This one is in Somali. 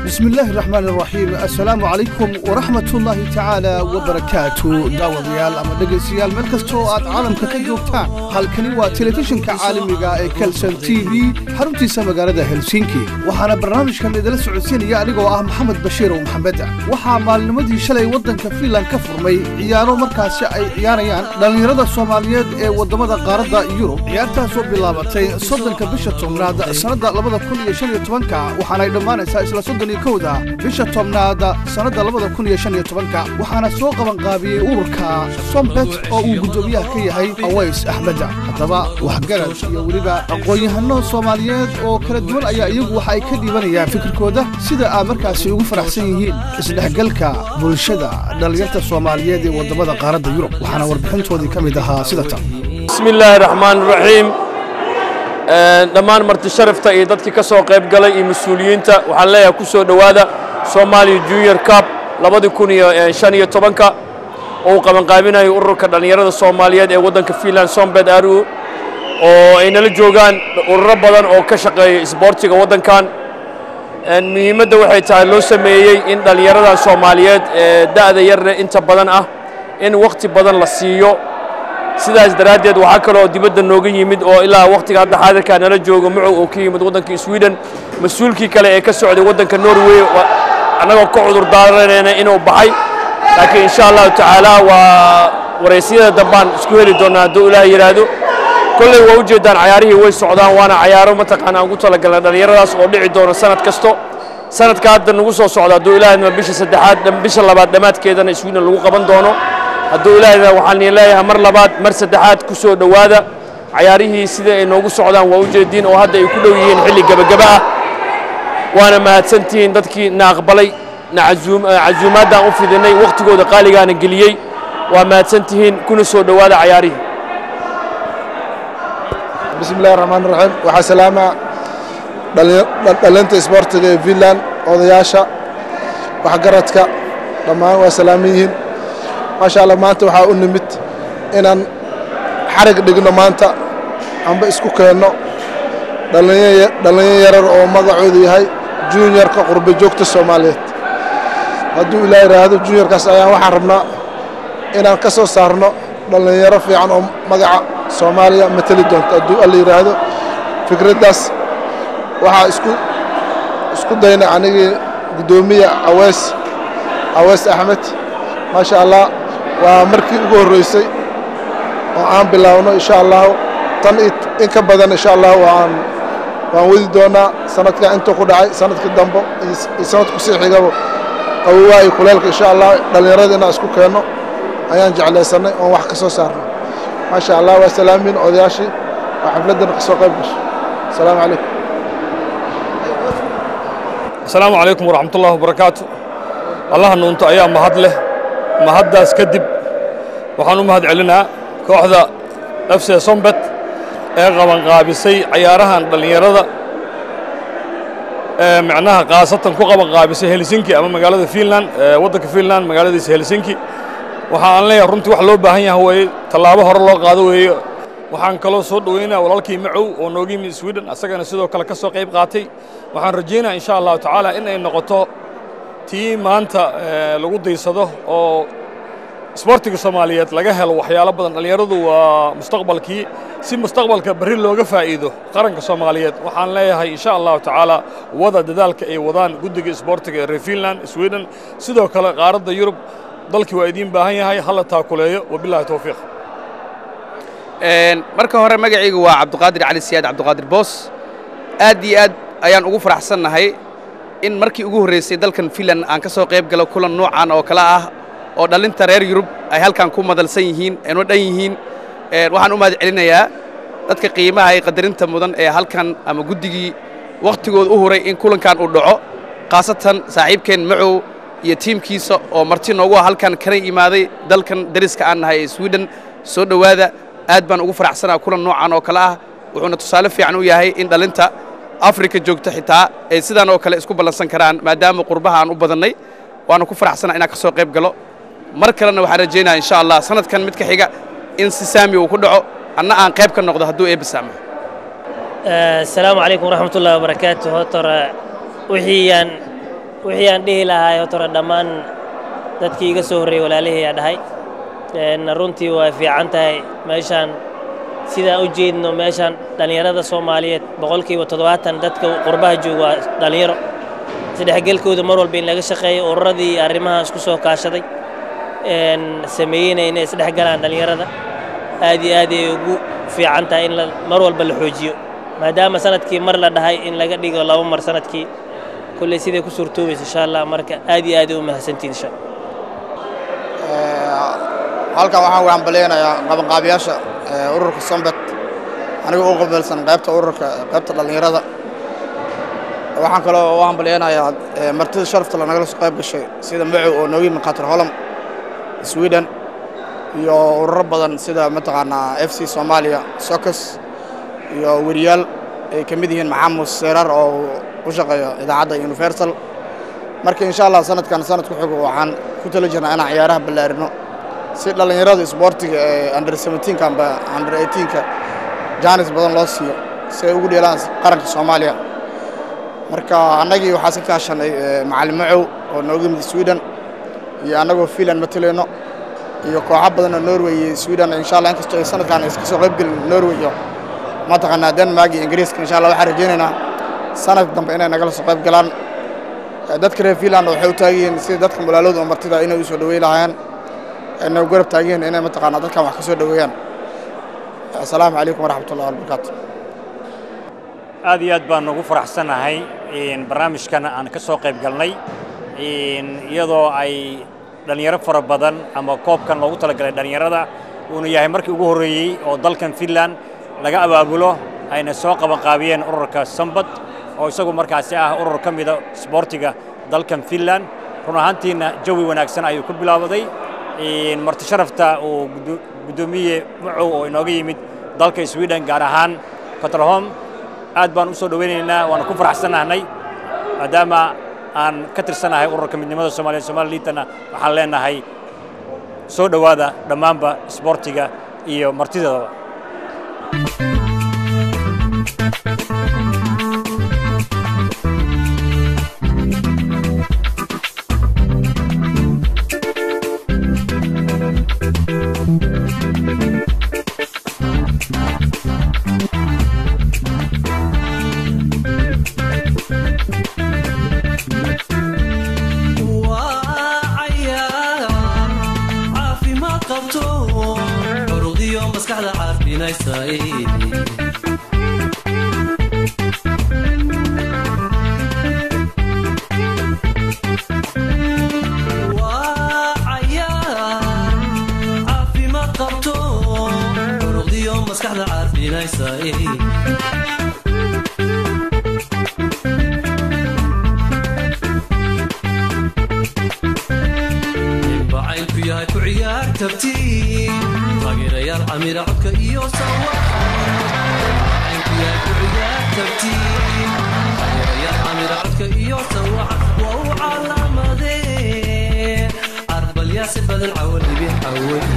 Bismi illaahi raxmaan iraxiim. Assalaamu calaykum waraxmatullaahi tacaala wabarakaatu. Daawadayaal ama dhegaystayaal, meel kasta oo aad caalamka ka joogtaan, halkani waa telefishinka caalamiga ee Kelson TV, xaruntiisa magaalada Helsinki. Waxaana barnaamijkan idila socodsiinaya anigoo ah Maxamed Bashiir ow Maxamed. Waxaa maalnimadii shalay waddanka Finland ka furmay ciyaaro markaasi ay ciyaarayaan dhallinyarada Soomaaliyeed ee waddamada qaaradda Yurub. Ciyaartaasoo bilaabatay 30-ka bisha 10aad sannadda 2015-ka, waxaana ay dhammaanaysaa isla 31-da bisha 10aad sannadda 2015-ka. Waxaana soo qabanqaabiyey ururka Sombet oo uu guddoomiyaha ka yahay Aways Axmed. Haddaba waxgarad iyo weliba aqoon-yahano Soomaaliyeed oo kala duwan ayaa iyagu waxa ay ka dhiibanayaan fikirkooda sida aa markaasi ugu faraxsan yihiin isdhexgalka bulshada dhallinyarta Soomaaliyeed ee waddamada qaaradda Yurub. Waxaana warbixintoodii ka mid ahaa sida tan. Bismi illaahi raxmaan raxiim. Dhammaan marti sharafta iyo dadkii ka soo qayb galay iyo mas-uuliyiinta, waxaan leeyahay ku soo dhowaada Somalia Junior Cup 2015-ka oo uu qabanqaabinayo ururka dhallinyarada Soomaaliyeed ee waddanka Finland, Sombet ry, oo ay nala joogaan ururo badan oo ka shaqeeya isboortiga waddankan. Muhiimadda waxay tahay loo sameeyey in dhallinyaradan Soomaaliyeed ee da'da yarle inta badan ah in wakhti badan la siiyo. Sidaas daraaddeed waxaa kaloo dibadda nooga yimid oo ilaa wakhtiga hadda xaadirkaa nala joogo Mucow oo ka yimid waddanka Sweden, mas-uulkii kale ee ka socday waddanka Norway, annagoo ka cudur daaranayna inuu baxay, laakiin insha Allahu tacaala waa waraysiyada dambaan isku heli doonnaa hadduu Ilaah yidhaahdo. Kolley waa ujeeddaan, cayaarihii way socdaan, waana cayaaro mataqaana aan ugu talagalnay dhallinyaradaas oo dhici doono sanad kasto. Sanadka hadda nagu soo socda, hadduu Ilaahna, bisha saddexaad, bisha labaad dhammaadkeedana Sweden lagu qaban doono hadduu Ilaahna. Waxaan idin leeyahay mar labaad, mar saddexaad, ku soo dhowaada cayaarihii. Sida ay noogu socdaan waa ujeediin oo hadda ay ku dhow yihiin xilli gebagaba ah. Waana mahadsantihiin dadkii na aqbalay, na casuumaadaan u fidinay, wakhtigooda qaaligaana geliyey. Waa mahadsantihiin, kuna soo dhowaada cayaarihii. Bismi illahi raxmaan raxiim. Waxaa salaama dhalinta isboortiga ee Finland, odayaasha, waxgaradka, dhammaan waa salaaman yihiin. Maasha Allah, maanta waxaa u nimid inaan xarig dhigno maanta amba isku keenno dhallinyo yarar oo magacoodu yahay juniorka qurba joogta Soomaaliyeed. Hadduu Ilaah yidhaahdo, juniorkaas ayaan waxaan rabnaa inaan ka soo saarno dhallinyaro fiican oo magaca Soomaaliya mateli doonto, hadduu Alla yidhaahdo. Fikraddaas waxaa isku dayna anigii guddoomiya Aweys, Aweys Axmed. Maasha Allah, waa markii ugu horreysay oo aan bilaawno. Insha Allahu tan in ka badan insha Allahu waan wadi doonaa. Sanadka intuu ku dhacay, sanadka dambo iyo sanadka kusii xigaba, qabowaa iyo kuleelka, insha Allah dhallinyarada inaan isku keenno ayaan jeclaysanay oon wax ka soo saarno. Maasha Allah, waa salaamin odayaashii oo xafladdan ka soo qayb gashay. Asalaamu calaykum. Asalaamu calaykum waraxmatullahi wabarakaatu. Allaha nuunto ayaa mahad leh. Mahaddaas kadib waxaan u mahad celinaa kooxda FC Sombet ee qabanqaabisay cayaarahan dhallinyarada ee macnaha khaasatan ku qabanqaabisay Helsinki ama magaalada Finland, waddanka Finland, magaaladiisa Helsinki. Waxa aan leeyahay runtii wax loo baahan yahay weeye, tallaabo hore loo qaado weeye. Waxaan kaloo soo dhoweynaa walaalkii Macow oo nooga yimid Sweden, asagana sidoo kale ka soo qayb qaatay. Waxaan rajaynayaa insha Allahu tacaala in ay noqoto tii maanta lagu daysado oo isboortiga Soomaaliyeed laga helo waxyaalo badan. Dhallinyaradu waa mustaqbalkii, si mustaqbalka berri looga faa'iido qaranka Soomaaliyeed. Waxaan leeyahay insha Allahu tacaala wada dadaalka ay wadaan guddiga isboortiga ee reer Finland, Sweden, sidoo kale qaaradda Yurub. Dalkii waa idiin baahan yahay, hala taakuleeyo. Wabillahi towfiiq. Marka hore magacaygu waa Cabdiqaadir Cali Siyaad, Cabdiqaadir Boos. Aad iyo aad ayaan ugu faraxsannahay in markii ugu horraysay dalkan Finland aan ka soo qayb galo kulan noocan oo kale ah oo dhallinta reer Yurub ay halkan ku madalsan yihiin, aynu dhan yihiin. Waxaan u mahad celinayaa dadka qiimaha iyo qadarinta mudan ee halkan ama guddigii wakhtigooda u huray in kulankan uu dhaco, khaasatan saaxiibkeen Macow iyo tiimkiisa oo marti noogu ah halkan kana yimaaday dalkan dariska aan nahay ee Sweden. Soo dhowaada. Aad baan ugu faraxsanaa kulan noocan oo kale ah, wuxuuna tusaale fiican u yahay in dhalinta Afrika joogta xitaa ay sidaan oo kale isku ballansan karaan, maadaama qurbaha aan u badannay. Waana ku faraxsanaa inaan ka soo qayb galo. Mar kalena waxaan rajaynayaa insha Allah sanadkan mid ka xiga in si saami uu ku dhaco, anna aan qayb ka noqdo hadduu Eebbe saamaxo. Asalaamu calaykum waraxmat ullahi wabarakaatu. Horta wixii aan Wixii aan dhihi lahaa hotore dhammaan dadkii iga soo horreeyey walaalihii aa dhahay. Runtii waa fiican tahay meeshaan sidaan u jeedno. Meeshaan dhallinyarada Soomaaliyeed 70% dadka qurbaha jooga waa dhallinyaro. Isdhexgelkooda mar walba in laga shaqeeyo, ururadii arrimahaas ku soo kaashaday sameeyeyna inay isdhexgalaan dhallinyarada, aad iyo aad ay ugu fiican tahay in mar walba la xoojiyo, maadaama sanadkii mar la dhahay in laga dhigo 2 mar sanadkii kulley siday ku suurtoobaysa insha Allah. Marka aad iyo aad ay u mahadsantihin insha. Halkan waxaan uga hambaleynayaa qabanqaabiyaasha ururka Sombet, anigoo u qabilsan qaybta ururka, qaybta dhallinyarada. Waxaan kaloo u hambaleynayaa martida sharafta la nagala soo qayb gashay, sida Macow oo nooga yimid Qatar Holland, Sweden, iyo ururo badan sida mataqaanaa FC Soomaaliya Soccer, iyo weriyaal ay ka mid yihiin Maxamed Seerar oo u shaqeeya idaacadda Universal. Marka insha Allah sanadkan sanad ku xigo waxaan ku tala jirnaa inaan ciyaaraha ballaarino, si dhallinyarada isboortiga ee under 17ka amba under 18ka jaanis badan loo siiyo si ay ugu dheelaan qaranka Soomaaliya. Marka annagii waxaa iska kaashanay macallin Macow oo nooga yimid Sweden, iyo annagoo Finland matalayno, iyo kooxo badan oo Norway iyo Sweden insha Allah. Inkastoo ay sanadkan ay iska soo qayb gelin Norway iyo mataqaanaa Denmark iyo Ingiriiska, insha Allah waxaan rajaynaynaa sanadka dambe inay nagala soo qayb galaan. Dadka reer Finland waxay u taagan yihiin sida dadka walaalooda oo martida inay u soo dhaweyn lahaayeen, inay u garab taagan yihiin inay mataqaanaa dadkan wax ka soo dhaweeyaan. Assalaamu calaykum waraxmatullahi wabarakaatu. Aad iyo aad baan ugu faraxsanahay barnaamijkan aan ka soo qayb galnay, iyadoo ay dhallinyaro fara badan ama koobkan loogu talagalay dhallinyarada uuna yahay markii ugu horreeyey oo dalkan Finland laga abaabulo, ayna soo qabanqaabiyeen ururka Sambad oo isagu markaasi ah urur ka mida isboortiga dalkan Finland. Run ahaantiina jawi wanaagsan ayuu ku bilaabaday. Marti sharafta uu guddoomiye Macow oo inooga yimid dalka Sweden, gaar ahaan Katalholm, aad baan u soo dhawaynaynaa, waana ku faraxsanahnay maadaama aan ka tirsanahay ururka midnimada Soomaaliya Somali Liitana. Waxaan leenahay soo dhowaada dhammaanba isboortiga iyo martidadaba. Waa cayaar caafimaad qabto, curuqdiyo maskaxda caafinaysa. Waa cayaar caafimaad qabto, curuqdiyo maskaxda caafinaysa. Bacaylku yahay ku ciyaar tabtiin, taageerayaal camira codka iyo sawacaylku yahay ku ciyaar tabtiin, taageerayaal camira codka iyo sawaca. Waa u calaamadee carbalyaasi badan cawalibi xawey.